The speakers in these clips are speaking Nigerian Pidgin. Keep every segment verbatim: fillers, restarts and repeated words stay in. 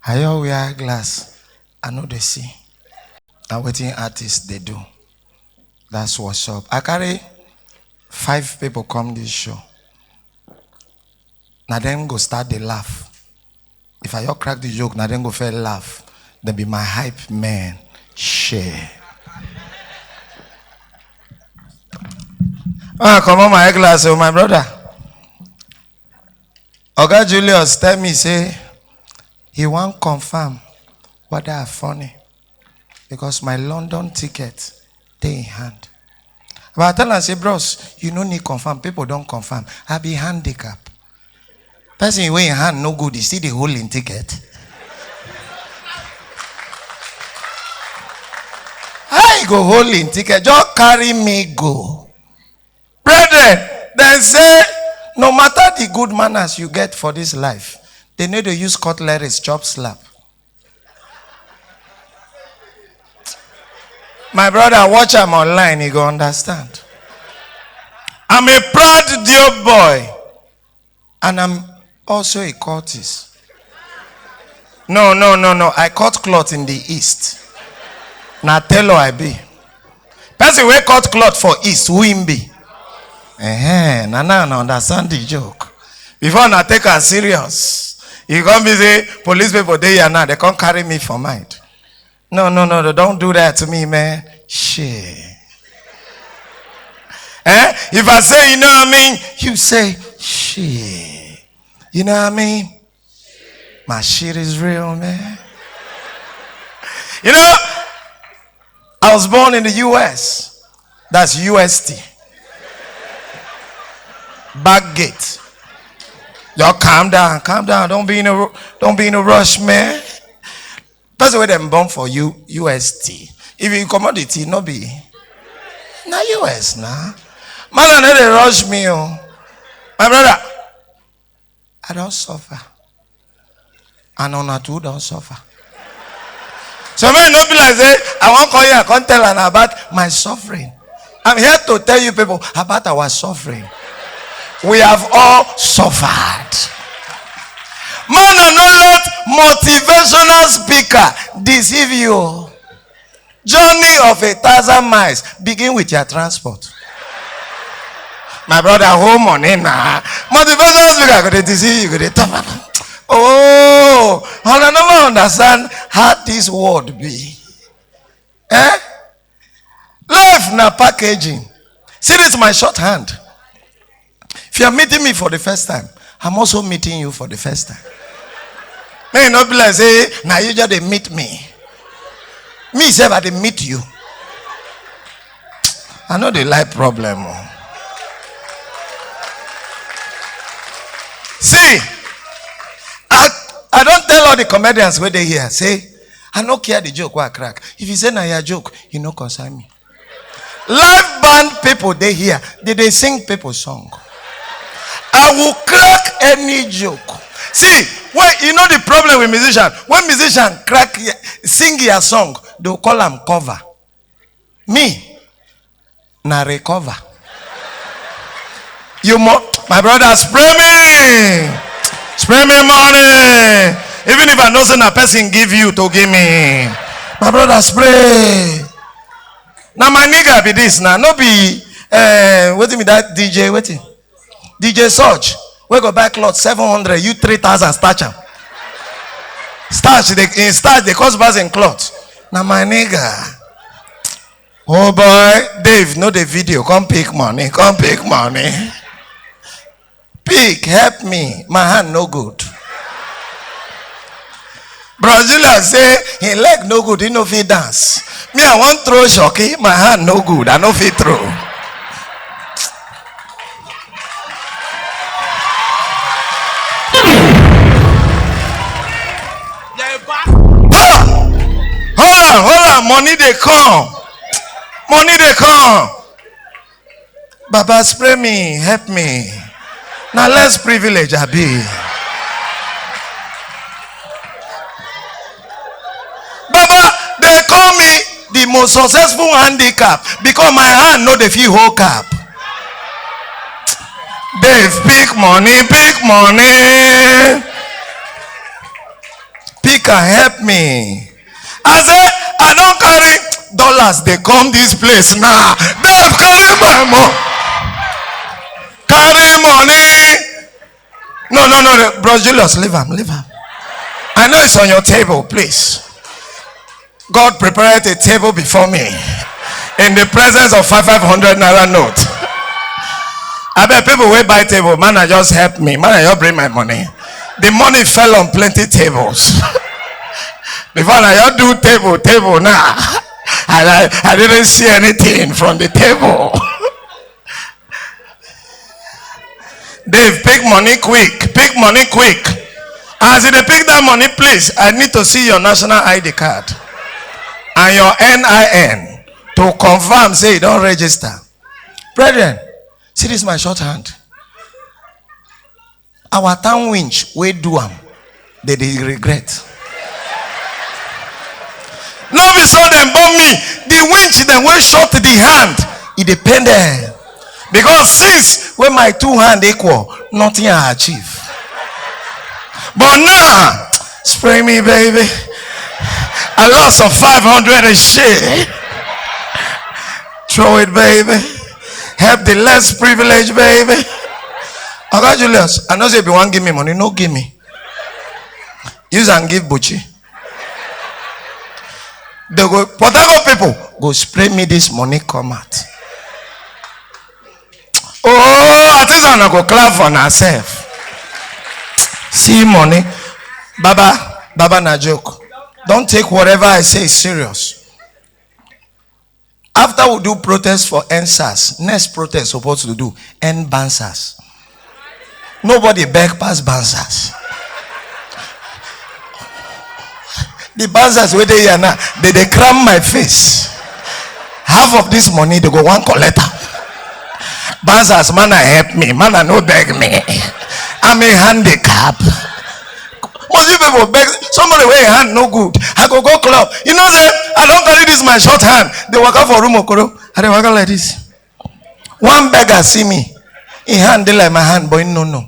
I all wear glass. I know they see. And waiting artists they do. That's what's up. I carry five people come this show. Now them go start the laugh. If I all crack the joke, now them go fair laugh. They be my hype man. Share. Ah, come on, my glass, oh my brother. Oga Julius tell me say he wan confirm whether I funny because my London ticket dey in hand. But I tell am say, "Bros, you no need confirm. People don confirm. I be handicap." Person wey im hand no good, e still dey hold im ticket. How e go hold im ticket? Just carry me go. Brethren, dem say no matter the good manners you get for this life, they no dey use cutlery chop slap. My brother, watch am online, you go understand. I'm a proud dear boy, and I'm also a cultist. No, no, no, no. I cut cloth in the east. Na tailor I be. Person wey cut cloth for east, who him be? Eh, na now I understand the joke. Before na take am serious. You come be say police people dey here now, they come carry me for mind. No, no, no, no, don't do that to me, man. Shit. Eh? If I say, you know what I mean, you say, shit. You know what I mean? My shit is real, man. You know, I was born in the U S. That's U S T. Back gate. Y'all calm down, calm down. Don't be in a ru- don't be in a rush, man. Person wey dem born for you, U S T. If you commodity, no be. Na U S na. Man, I no dey rush me, oh. My brother, I don suffer. And una too don suffer. So make e no be like say I wan come here, come tell una about my suffering. I'm here to tell you people about our suffering. We have all suffered. Man, I no let motivational speaker deceive you. Journey of a thousand miles begin with your transport. My brother, hold money now. Motivational speaker go dey deceive you, go dey talk. Oh, I never understand how this world be. Eh? Life na packaging. See this my shorthand. If you are meeting me for the first time, I'm also meeting you for the first time. May e no be like say na you just dey meet me. Me sef, I dey meet you. I no dey like problem. Oh. See, I I don tell all the comedians wey dey here say I no care the joke wey I crack. If you say na your joke, you no concern me. Live band people dey here, they dey sing people song. I will crack any joke. See, when you know the problem with musician, when musician crack y- sing your song, they will call am cover. Me, na recover. You mo, my brother, spray me, spray me money. Even if I know say na person give you to give me, my brother, spray. Na my nigga be this now. No be uh, wetin be that D J wetin? D J Such wey go buy cloth seven hundred, you three thousand starch am. Starch dey in starch dey cost pass in cloth. Na my nigga. Oh boy, Dave, no the video. Come pick money. Come pick money. Pick, help me. My hand no good. Brazilian say him leg no good, he no fit dance. Me, I wan throw shocky, my hand no good, I no fit throw. Hold on, hold on, money dey come. Money dey come. Baba, spray me, help me. Na less privilege I be. Baba, they call me the most successful handicap because my hand no dey fit hold cap. Dave, pick money, pick money. Pick and help me. I say, I don carry dollars dey come this place now. Dem carry my money. Carry money. No, no, no, no. Bros Julius, leave am, leave am. I know it's on your table, please. God prepared a table before me in the presence of five five hundred naira note. I bet people wey buy table, man, I just help me. Man, I just bring my money. The money fell on plenty tables. Before I just do table, table now. I, I, I didn't see anything from the table. Dave, pick money quick. Pick money quick. As you dey pick that money, please, I need to see your national I D card and your N I N to confirm say you don register. Brethren, see this my short hand. Our town winch wey do am, they dey regret. No be so dem born me. The winch dem wey short the hand, e dey pain dem. Because since when my two hand equal, nothing I achieve. But now, spray me, baby. I lost some five hundred and shit. Throw it, baby. Help the less privileged, baby. Oga Julius, I know say if you wan give me money, no give me. Use and give Buchi. They go, Port Harcourt people go spray me this money come out. Oh, I think I go clap for myself. See money. Baba, Baba na joke. Don't take whatever I say serious. After we do protest for N sars, next protest supposed to do N bansas. Nobody beg pass bansas. The bansas wey dey here now, they dey cram my face. Half of this money, they go wan collect am. Bansas, man, I help me. Man, I no beg me. I'm a handicap. Must you people beg somebody wey hand no good? I go go club. You know say I don carry this my short hand. They waka for room okoro. I dey waka like this. One beggar see me. Him hand dey like my hand, but he no know.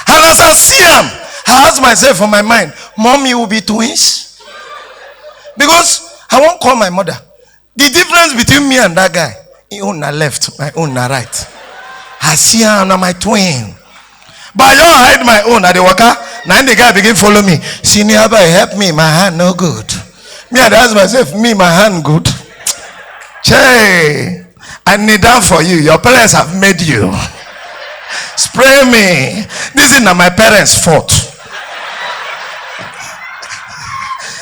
And as I see am, I ask myself for my mind, "Mommy will be twins?" Because I wan call my mother. The difference between me and that guy, him own na left, my own na right. I see am, na my twin. But I don hide my own, I dey waka. Na him the guy begin follow me. "Senior boy, help me, my hand no good." Me, I dey ask myself, "Me, my hand good?" Che, I kneel down for you. Your parents have made you. Spray me. This is not my parents' fault.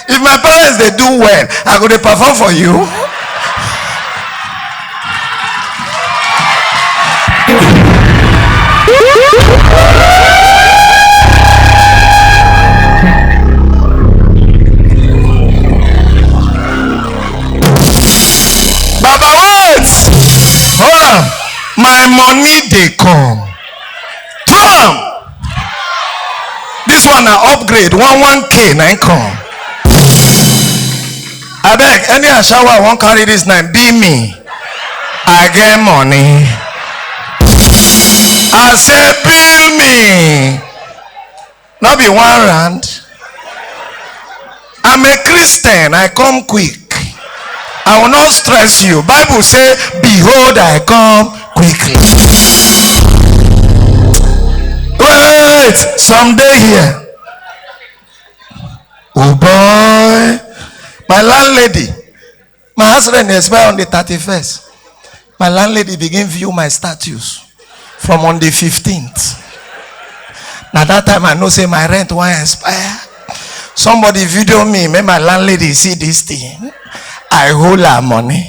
If my parents dey do well, I go dey perform for you. Baba, wait! Hold on. My money dey come. Throw am. This one na upgrade. One one K na him come. Abeg, any ashawo I wan carry this night, bill me. I get money. I say bill me. No be one round. I'm a Christian. I come quick. I will not stress you. Bible say, "Behold, I come quickly." Wait, some dey here. Oh boy. My landlady, my house rent dey expire on the thirty-first. My landlady begin view my status from on the fifteenth. Na that time I know say my rent wan expire. Somebody video me, make my landlady see this thing. I hold her money.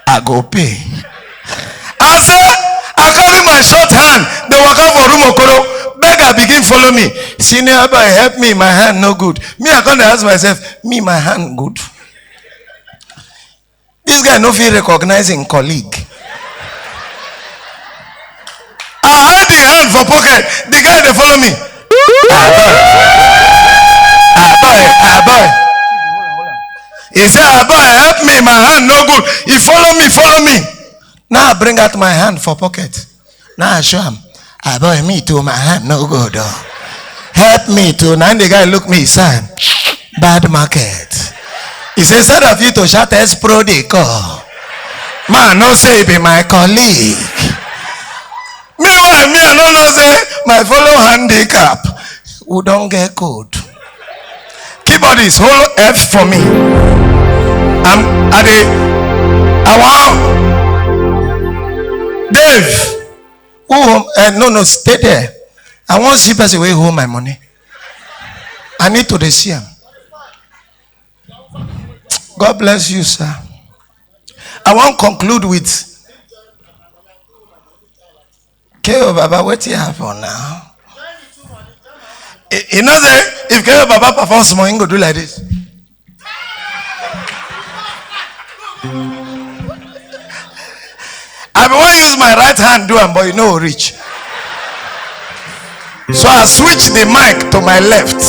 I go pay. I say, I carry my short hand, dey waka for room okoro, beggar begin follow me. "Senior boy, help me, my hand no good." Me, I come dey ask myself, "Me, my hand good?" This guy no fit recognize him colleague. I hide the hand for pocket. The guy dey follow me. "Ah boy, ah boy, ah boy." He say, "Ah boy, help me, my hand no good." He follow me, follow me. Now I bring out my hand for pocket. Now I show am. "Ah boy, me too, my hand no good o." "Help me too." Now the guy look me, "Son, bad market." He say, "Instead of you to shout, Espro dey call." Man, no say he be my colleague. Meanwhile, me, I no know say my fellow handicap, we don get code. Keyboardist, hold F for me. I'm, I dey, I want Dave. Who home? Uh, no, no, stay there. I want see person wey hold my money. I need to dey see am. God bless you, sir. I wan conclude with K O Baba. Wetin happen now? You know say if K O Baba perform small, he go do like this. I bin wan use my right hand do am, but e no reach. So I switch the mic to my left.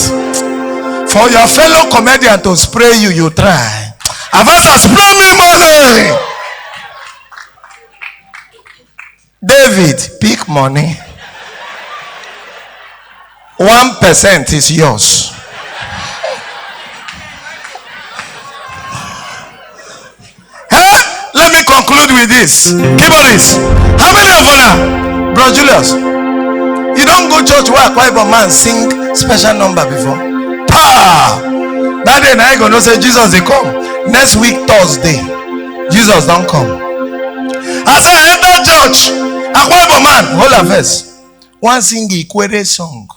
For your fellow comedian to spray you, you try. Avasa, spray me money. David, pick money. One percent is yours. Eh? Let me conclude with this. Keyboardist, how many of una, Bro Julius, you don go church where Akwa Ibom man sing special number before? Pa! That day na you go know say Jesus dey come. Next week Thursday, Jesus don come. As I enter church, Akwa Ibom man, hold am first. One sing Ikwere song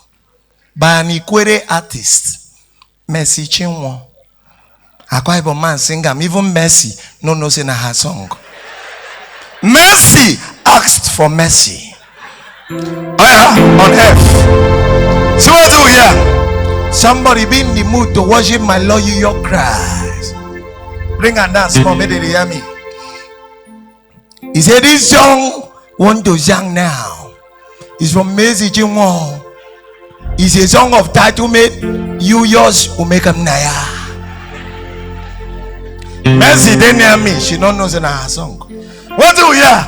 by an Ikwere artist, Mercy Chinwo. Akwa Ibom man sing am, even Mercy no know say na her song. Mercy asked for mercy. Oya, on earth. See what do we hear? Somebody be in the mood to worship my Lord, you your Christ. Bring am down small, make they hear me. He said, "This song want to sing now." It's from Mercy Chinwo. It's a song of title made, "You Yours Umekam Naya." Mercy dey near me, she no know say na her song. What do we hear?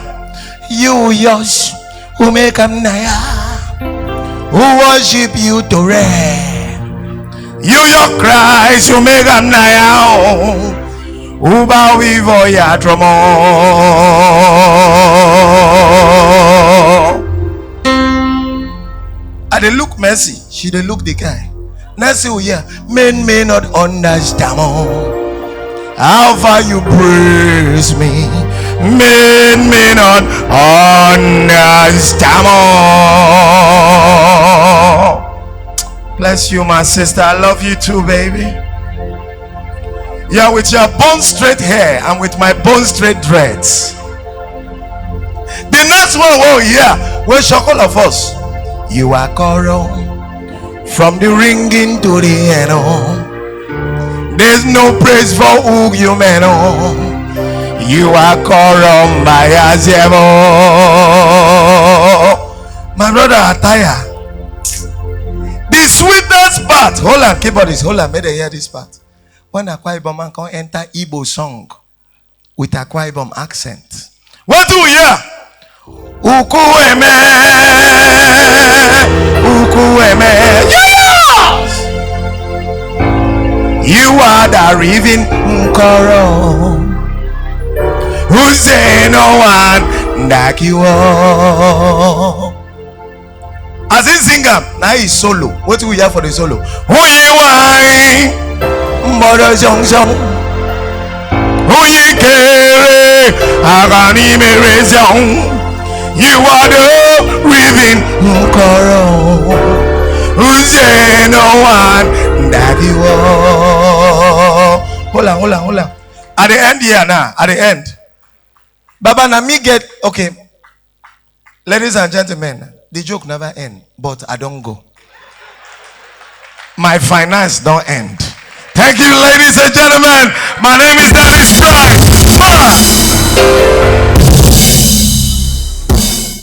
"You Yours Umekam Naya, who worship you to reign. You your Christ, Umekam Naya, oh. Uba wivo ya tromo." I dey look Mercy, she dey look the guy. Mercy will hear, "Men may not understand, oh. How far you praise me, men may not understand, oh." Bless you, my sister. I love you too, baby. Yeah, with your bone straight hair and with my bone straight dreads. The next one, oh yeah, we shock all of us. You are called from the ringing to the end. Oh. There's no praise for who you men. Oh. You are called by Azebo. My brother Ataya. The sweetest part. Hold on, keyboardist, hold on, make they hear this part. When Akwa Ibom man come enter Igbo song with Akwa Ibom accent. What do we hear? Ukueme, Ukueme, yes! You are the living Nkoro. Who say no one like you? As he sing am, na he solo. Wetin we hear for the solo? Who you wine? Mbodo zong zong. Who you kere? Agani mere zong. You are the reason. Nkoro. Who say no one that you are. Hold on, hold on, hold on. At the end here now, at the end. Baba, na me get, okay. Ladies and gentlemen, the joke never end, but I don't go. My finance don't end. Thank you, ladies and gentlemen. My name is Daddy Strike. Smart.